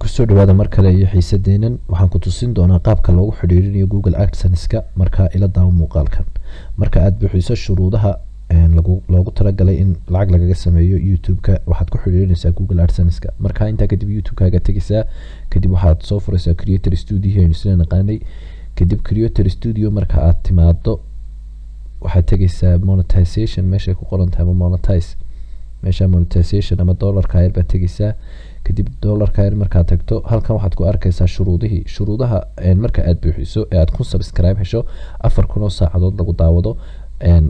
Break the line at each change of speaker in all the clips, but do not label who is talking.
Kusoo dhawaada mar kale iyo xiisadeenan. Waxaan ku tusin doonaa qaabka loogu xidhiirinayo Google AdSense-ka. Markaa ila daawo muuqaalkan. Marka aad buuxiso shuruudaha loogu talagalay in lacag lagaga sameeyo YouTube-ka, waxaad ku xidhiirinaysaa Google AdSense-ka. Marka intaa kadib YouTube-kaaga tegaysaa, kadib waxaad soo furaysaa Creator Studio aynu sida naqaanay. Kadib Creator Studio marka aad timaado, waxaad tegaysaa monetization meeshay ku qoran tahay ama monetize, meesha monetization ama dollarka yar baad tegaysaa. Kadib dollarka yar markaad tagto, halkan waxaad ku arkaysaa shuruudihii. Shuruudaha marka aad buuxiso ee aad 1000 subscribe hesho, 4000 oo saacadood lagu daawado,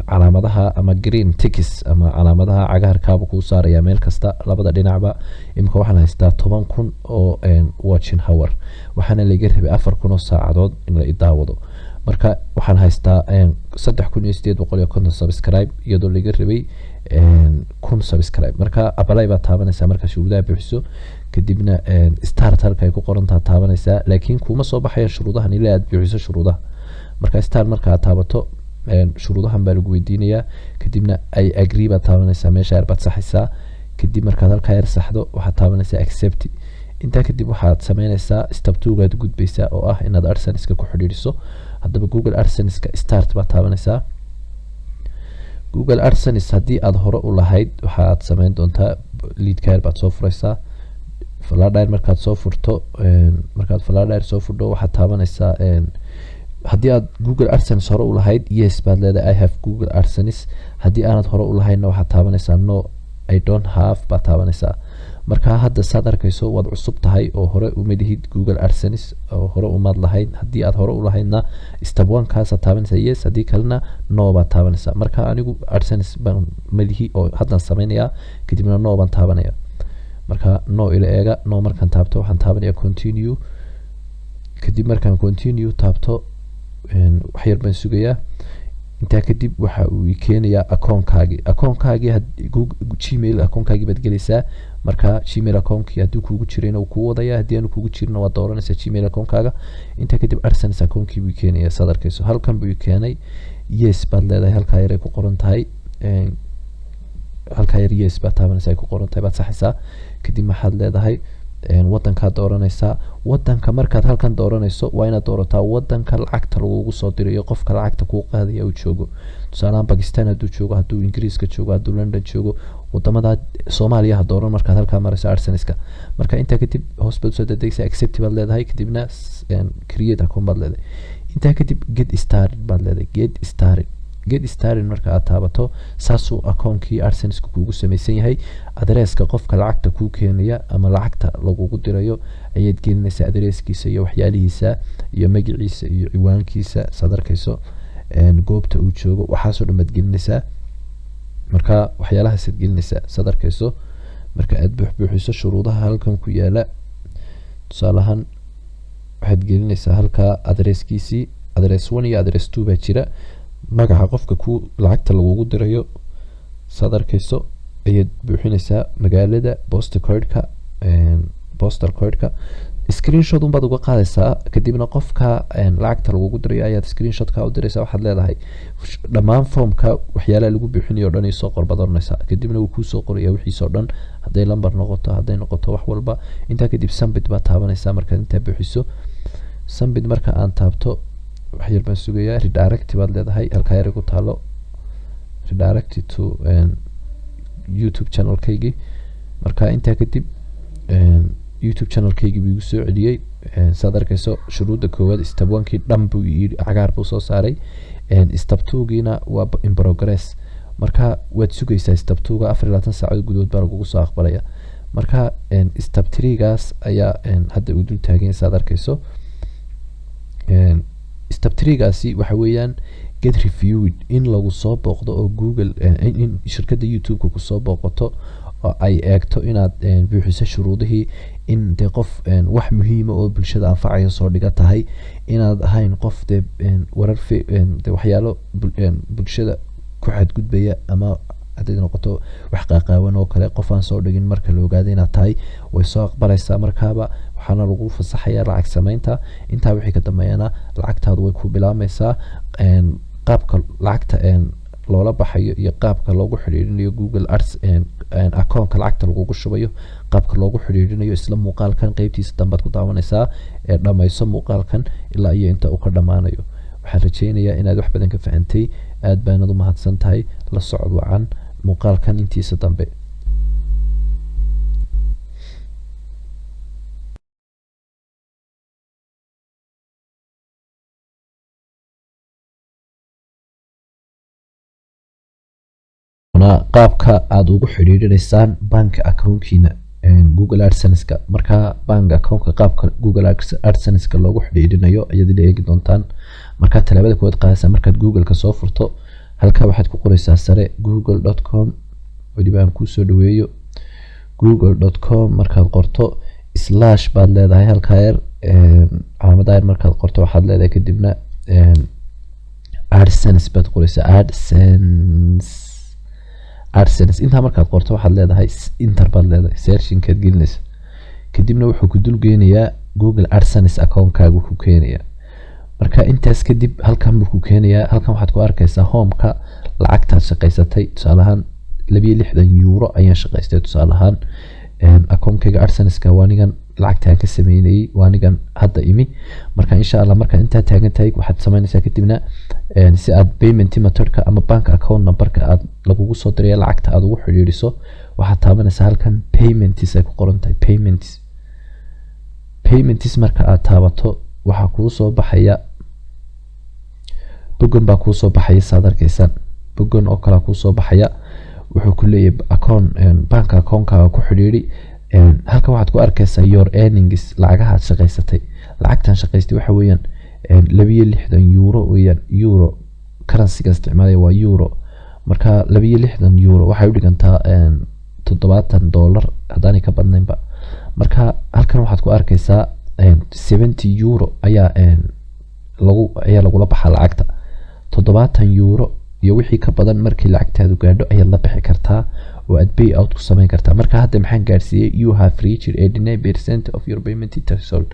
calaamadaha ama green ticks ama calaamadaha cagaarkaaba kuu saaraya meel kasta labada dhinacba. Imika waxaan haystaa 10,000 oo watching hour, waxaana laga rabay 4000 oo saacadood in la idaawado. Marka waxaan haystaa 3850 subscribe, iyadoo laga rabay 1000 subscribe. Marka apply baad taabanaysaa markaa shuruudaha buuxiso. Kadibna start halka ay ku qorantaa taabanaysaa, laakiin kuma soo baxayaan shuruudahan ilaa aad buuxiso shuruudaha. Marka start marka aad taabato, shuruudahan baa lagu weydiinayaa. Kadibna I agree baad taabanaysaa, meesha yar baad saxaysaa. Kadib markaad halkaa yar saxdo, waxaad taabanaysaa accept. Intaa kadib waxaad sameynaysaa step two-gaad gudbaysaa, oo ah inaad AdSense-ka ku xidhiidhiso. Haddaba Google AdSense-ka start baad taabanaysaa. Google AdSense haddii aad hore u lahayd, waxaad sameyn doontaa leadka yar baad soo furaysaa. Faladhir markaad soo furto, markaad faladhir soo furto, waxaad taabanaysaa, haddii aad Google AdSense hore u lahayd, yes baad leedahay, "I have Google AdSense." Haddii aanad hore u lahaydna, waxaad taabanaysaa "No, I don't have" baad taabanaysaa. Marka hadda saad arkayso waad cusub tahay oo hore uma lihid Google AdSense oo hore umaad lahayn. Haddii aad hore u lahaydna, step one kaasaad taabanaysaa, yes. Haddii kalena, no baad taabanaysaa. Marka anigu AdSense baan ma lihi oo haddaan sameynayaa. Kadibna no baan taabanaya. Marka no ila eega. No markaan taabto, waxaan taabanaya continue. Kadib markaan continue taabto, wax yar baan sugayaa. Intaa kadib waxa uu i keenayaa akoonkaagii. Akoonkaagii Gmail akoonkaagii baad gelaysaa. Marka Gmail akoonkii haddii kuugu jirayna wuu kuu wadaya, haddii aanu kuugu jirina, waad dooranaysaa Gmail akoonkaaga. Intaa kadib AdSense akoonkii buu i keenaya. Saad arkayso, halkan buu i keenay. Yes baad leedahay halkaa yar ay ku qoran tahay. Halkaa yar yes baad taabanaysaa ay ku qoran tahay, baad saxaysaa. Kadib maxaad leedahay? Wadankaad dooranaysaa. Wadanka markaad halkan dooranayso, waa inaad doorataa wadanka lacagta lagugu soo dirayo, qofka lacagta kuu qaadaya uu joogo. Tusaalahaan Bakistan hadduu joogo, hadduu Ingiriiska joogo, hadduu London joogo, wadamada. Soomaaliya ha dooran markaad halkaa marayso AdSense-ka. Marka intaa kadib hoos baad usoo dedegaysaa, accept baad leedahay. Kadibna create account baad leedahay. Intaa kadib get started baad leedahay. Get started, get started marka aad taabato, saasuu akoonkii AdSense-ka kuugu samaysan yahay. Adreeska qofka lacagta kuu keenaya ama lacagta lagugu dirayo ayaad gelinaysaa, adreeskiisa iyo waxyaalihiisa iyo magaciisa iyo ciwaankiisa, saad arkayso, goobta uu joogo, waxaasoo dhan baad gelinaysaa. Marka waxyaalahaasaad gelinaysaa, saad arkayso. Marka aad buuxbuuxiso shuruudaha halkan ku yaala, tusaale ahaan waxaad gelinaysaa halkaa adreeskiisii. Address one iyo address two baa jira. Magaca qofka ku lacagta lagugu dirayo, saad arkayso, ayaad buuxinaysaa. Magaalada, postal code-ka, postal code-ka screenshot unbaad uga qaadaysaa. Kadibna qofka lacagta lagugu dirayo ayaad screenshotka u diraysaa. Waxaad leedahay, "Dhammaan formka waxyaalaha lagu buuxinayo o dhan isoo qor," baad oranaysaa. Kadibna wuu kuusoo qoraya wixiisoo dhan, hadday lamber noqoto, hadday noqoto wax walba. Intaa kadib submit baad taabanaysaa. Markaad intaa buuxiso, submit marka aan taabto, wax yar baan sugayaa. Redirect baad leedahay halkaa yar ku taalo, redirect to YouTube channelkaygii. Marka intaa kadib YouTube channelkaygii buu igu soo celiyey. Saad arkayso, shuruudda koowaad, step one-kii dhan buu yidhi, cagaar buu soo saaray. Step two-giina waa in progress. Marka waad sugaysaa step two-ga, 24 saacadood gudahood baa lagugu soo aqbalaya. Marka step three-gaas ayaa hadda uu dul taagan, saad arkayso. Step three-gaasi waxa weeyaan get reviewed, in lagu soo booqdo oo Google, in shirkadda YouTube-ka kusoo booqato oo ay eegto inaad buuxiso shuruudihii, in dee qof wax muhiima oo bulshada anfacaya soo dhiga tahay, inaad ahayn qof dee warar de waxyaalo bulshada ku xadgudbaya ama hadday noqoto wax qaaqaawan oo kale qof aan soo dhigin. Marka la ogaado inaad tahay, way soo aqbalaysaa markaaba, waxaana lagu fasaxaya lacag sameynta. Intaa wixii ka dambeeyana lacagtaadu way ku bilaabmaysaa. Qaabka lacagta loola baxayo iyo qaabka loogu xidhiidhinayo Google Ads akoonka lacagta lagugu shubayo, qaabka loogu xidhiidhinayo isla muuqaalkan qeybtiisa dambaad ku daawanaysaa. Ee dhammayso muuqaalkan ilaa iyo inta uu ka dhammaanayo. Waxaan rajeynayaa inaad wax badan ka fahantay. Aad baanad u mahadsan tahay. La socod wacan muuqaalkan intiisa dambe. Qaabka aada ugu xidhiidhinaysaan bank accountkiina Google AdSense-ka. Marka bank accountka qaabka Google AdSense-ka loogu xidhiidhinayo ayaad ila eegi doontaan. Marka talaabada koowaad qaadaysaa, markaad Google-ka soo furto, halkaa waxaad ku qoraysaa sare google.com. Weliba aan kuusoo dhaweeyo google.com. Markaad qorto, slash baad leedahay halkaa yar, calaamada yar. Markaad qorto, waxaad leedahay kadibna AdSense baad qoraysaa, AdSense, AdSense. Intaa markaad qorto, waxaad leedahay enter baad leedahay, searchingkaad gelinaysa. Kadibna wuxuu ku dul geenayaa Google AdSense account-kaagu ku keenayaa. Marka intaas kadib halkan buu ku keenayaa. Halkan waxaad ku arkaysaa homeka lacagtaad shaqaysatay. Tusaale ahaan 62 euro ayaan shaqaystay. Tusaale ahaan akoonkayga AdSense-ka waa nigan, lacagtaan ka sameynayay waa nigan hadda imi. Marka insha Allah marka intaa taagan tahay, waxaad sameynaysaa kadibna si aad payment methodka ama bank account numberka aad lagugu soo diraya lacagta aad ugu xidhiidhiso, waxaad taabanaysaa halkan payments ay ku qoran tahay, payments. Payments marka aad taabato, waxaa kuu soo baxaya bogan baa kuu soo baxaya. Saad arkaysaan, bogan oo kalea kuu soo baxaya. Wuxuu ku leeyahay account, bank account-kaaga ku xidhiidhi. Halkan waxaad ku arkaysaa your earnings, lacagaha aad shaqaysatay. Lacagtan shaqaystay waxa weeyaan 62 euro weeyaan. Euro currency-ga isticmaalaya waa euro. Marka 62 euro waxay u dhigantaa $70 haddaanay ka badnaynba. Marka halkan waxaad ku arkaysaa 70 euro ayaa lagu ayaa lagula baxaa lacagta. 70 euro iyo wixii ka badan markii lacagtaadu gaadho ayaad la bixi kartaa oo aad pay out ku samayn kartaa. Marka hadda maxaan gaadhsiiyey? You have reached 89% of your payment threshold.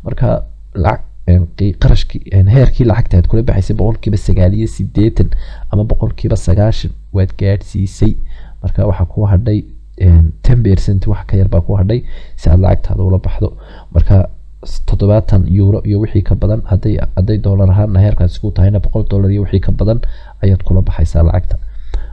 Marka lacag qarashkii, heerkii lacagta aad kula baxaysay 89% ama 90% waad gaadhsiisay. Marka waxaa ku hadhay 10%, wax ka yar baa ku hadhay si aad lacagtaada ula baxdo. Marka 70 euro iyo wixii ka badan, hadday dollar ahaana heerkaas ku tahayna, $100 iyo wixii ka badan ayaad kula baxaysaa lacagta.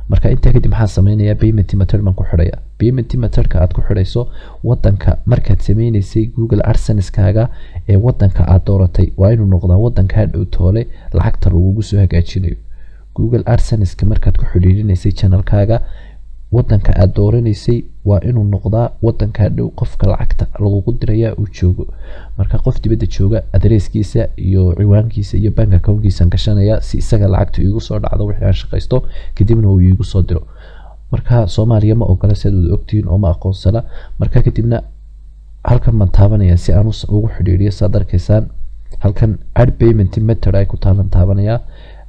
Marka intaa kadib maxaa sameynayaa? Payment method baan ku xidhaya. Payment methodka aad ku xidhayso, wadanka markaad sameynaysay Google AdSense-kaaga ee wadanka aad dooratay waa inuu noqdaa wadanka hadhow toole lacagta lagugu soo hagaajinayo. Google AdSense-ka markaad ku xidhiidhinaysay channelkaaga, wadanka aad dooranaysay waa inuu noqdaa wadanka hadhow qofka lacagta lagugu diraya uu joogo. Marka qof dibadda jooga adreeskiisa iyo ciwaankiisa iyo bank accountkiisaan gashanaya si isaga lacagta iigu soo dhacdo wixii aan shaqaysto, kadibna uu iigu soo diro. Marka Soomaaliya ma ogola, si aad wada ogtihiin, oo ma aqoonsana. Marka kadibna halkan baan taabanaya si aan ugu xidhiidhiyo. Saad arkaysaan, halkan add payment method ay ku taalan taabanaya.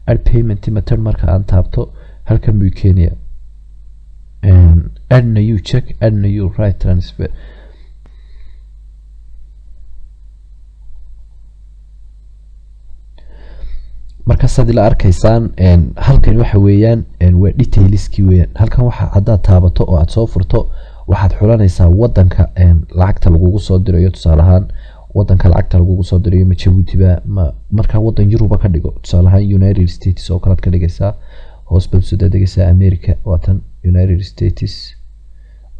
Add payment method marka aan taabto, halkan buu keenaya add new check, add new wire transfer. Marka saad ila arkaysaan, halkan waxa weeyaan waa detailskii weeyaan. Halkan waxa haddaad taabato oo aad soo furto, waxaad xulanaysaa wadanka lacagta lagugu soo dirayo. Tusaale ahaan wadanka lacagta lagugu soo dirayo ma Jabuutiba ma? Markaa wadan Yuruba ka dhigo, tusaale ahaan United States oo kalead ka dhigaysaa. Hoos baad usoo daadegaysaa. America waa tan, United States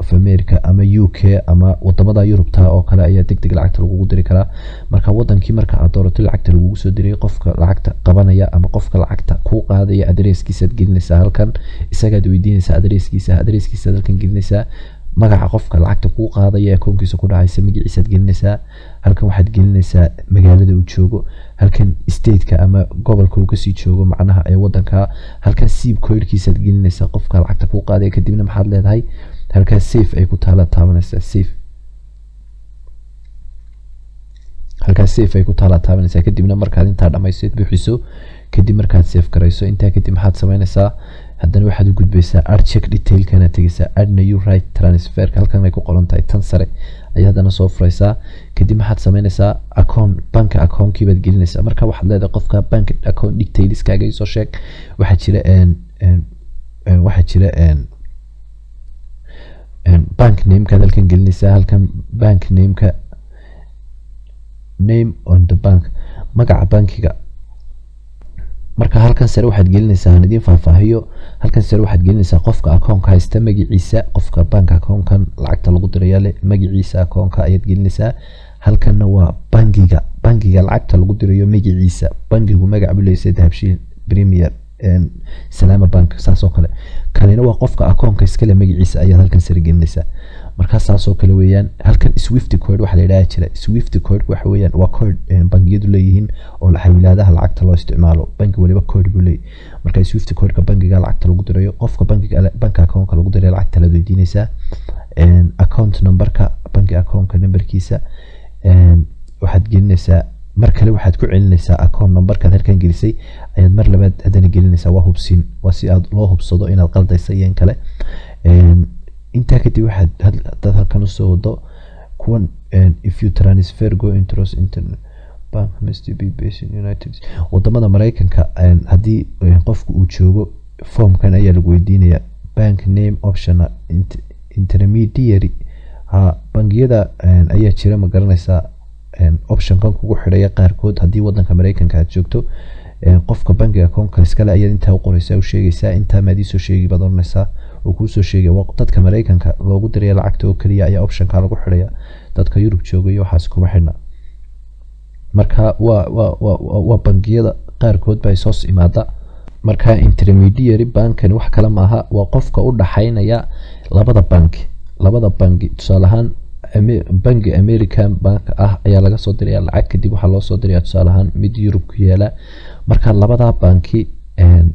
of America ama UK ama wadamada Yurubta oo kale ayaa deg deg lacagta lagugu diri karaa. Marka wadankii marka aad doorato lacagta lagugu soo diray, qofka lacagta qabanaya ama qofka lacagta kuu qaadaya adreeskiisaad gelinaysaa halkan. Isagaad weydiinaysaa adreeskiisa, adreeskiisaad halkan gelinaysaa. Magaca qofka lacagta kuu qaadaya akoonkiisa ku dhacaysa magaciisaad gelinaysaa halkan. Waxaad gelinaysaa magaalada uu joogo, halkan stateka ama gobolka uu kasii joogo macnaha ee wadanka. Halkan zip codekiisaad gelinaysaa qofka lacagta kuu qaadaya. Kadibna maxaad leedahay? Halkaas save ay ku taala taabanaysaa. Save, halkaas save ay ku taala taabanaysaa. Kadibna markaad intaa dhamayso, buuxiso, kadib markaad save garayso, intaa kadib maxaad sameynaysaa? Haddana waxaad u gudbaysaa add check detailkana tegaysaa. Add new wire transferka halkan ay ku qoran tahay, tan sare ayaa haddana soo furaysaa. Kadib maxaad sameynaysaa? Account, bank accountkii baad gelinaysaa. Marka waxaad leedahay qofka bank account detailskaaga isoo sheeg. Waxaa jira Waxaa jira bank namekaad halkan gelinaysaa. Halkan bank nameka, name on the bank, magaca bankiga. Marka halkan sare waxaad gelinaysaa, aan idiin faahfaahiyo, halkan sare waxaad gelinaysaa qofka akoonka haysta magaciisa. Qofka bank akoonkan lacagta lagu diraya leh magaciisa akoonka ayaad gelinaysaa. Halkanna waa bangiga, bangiga lacagta lagu dirayo magaciisa. Bangigu magac buu leeyahay, Dahabshiil, Premier, Salaama Bank, saas oo kale. Kanina waa qofka akoonka iskale magaciisa ayaad halkan sare gelinaysaa. Marka saas oo kale weeyaan. Halkan swift code waxa la yidhaha jira. Swift code waxa weeyaan waa code bangiyadu leeyihiin oo xawilaadaha lacagta loo isticmaalo. Bangi waliba code buu leeyahy. Marka swift codeka bangiga lacagta lagu dirayo, qofka bangiga, banka akoonka lagu dirayo lacagta laad weydiinaysaa. Account numberka, bangi akoonka numberkiisa waxaad gelinaysaa. Mar kale waxaad ku celinaysaa account numberkaad halkan gelisay ayaad mar labaad haddana gelinaysaa. Waa hubsin, waa si aad loo hubsado inaad qaldaysa iyo in kale. Intaa kadib waxaad hadaad halkan usoo wado kuwan, if you transfer go interest internet bank must be based in United, wadamada Mareykanka haddii qofku uu joogo, formkan ayaa lagu weydiinaya, bank name optional intermediary. Ha, bangiyada ayaa jira, ma garanaysaa, optionkan kugu xidhaya qaarkood. Haddii wadanka Mareykanka aad joogto, qofka bangiga akoonka iskale ayaad intaa u qoreysaa, u sheegaysaa. Intaa maad iisoo sheegi baad oranaysaa, oo kuusoo sheegaya. Waa dadka Mareykanka loogu diraya lacagta oo keliya ayaa optionka lagu xidhaya. Dadka Yurub jooga iyo waxaas kuma xidhna. Marka waa bangiyada qaarkood baa isoos imaada. Marka intermediary bankani wax kale maaha, waa qofka u dhaxaynaya labada banki. Labada bangi, tusaale ahaan bangi American bank ah ayaa laga soo diraya lacag, kadib waxaa loo soo diraya tusaale ahaan mid Yurub ku yaala. Marka labadaa banki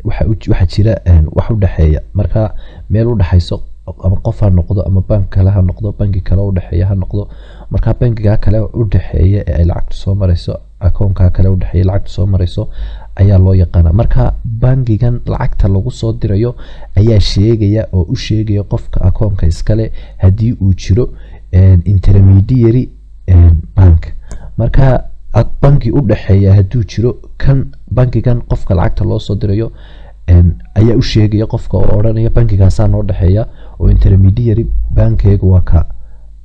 waxa jira wax u dhexeeya. Marka meel u dhexayso, ama qof ha noqdo ama bank kale ha noqdo, bangi kale u dhexeeya ha noqdo. Marka bangiga kale u dhexeeya ee ay lacagtu soo marayso, akoonka kale u dhexeeya lacagtu soo marayso ayaa loo yaqaanaa. Marka bangigan lacagta lagu soo dirayo ayaa sheegaya oo u sheegaya qofka akoonka iskale haddii uu jiro intermediary bank. Marka bangi u dhexeeya hadduu jiro, kan bangigan qofka lacagta loo soo dirayo ayaa u sheegaya qofka oo odhanaya bangigaasaa noo dhexeeya oo intermediary bankeyga waa ka.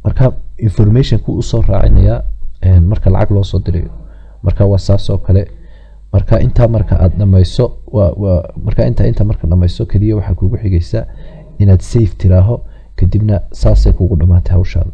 Marka informationku usoo raacinaya marka lacag loo soo dirayo. Marka waa saas oo kale. Marka intaa marka aad dhamayso, waa marka inta marka dhamayso keliya waxaa kugu xigaysa inaad save tiraaho, kadibna saasay kugu dhamaatay hawshaada.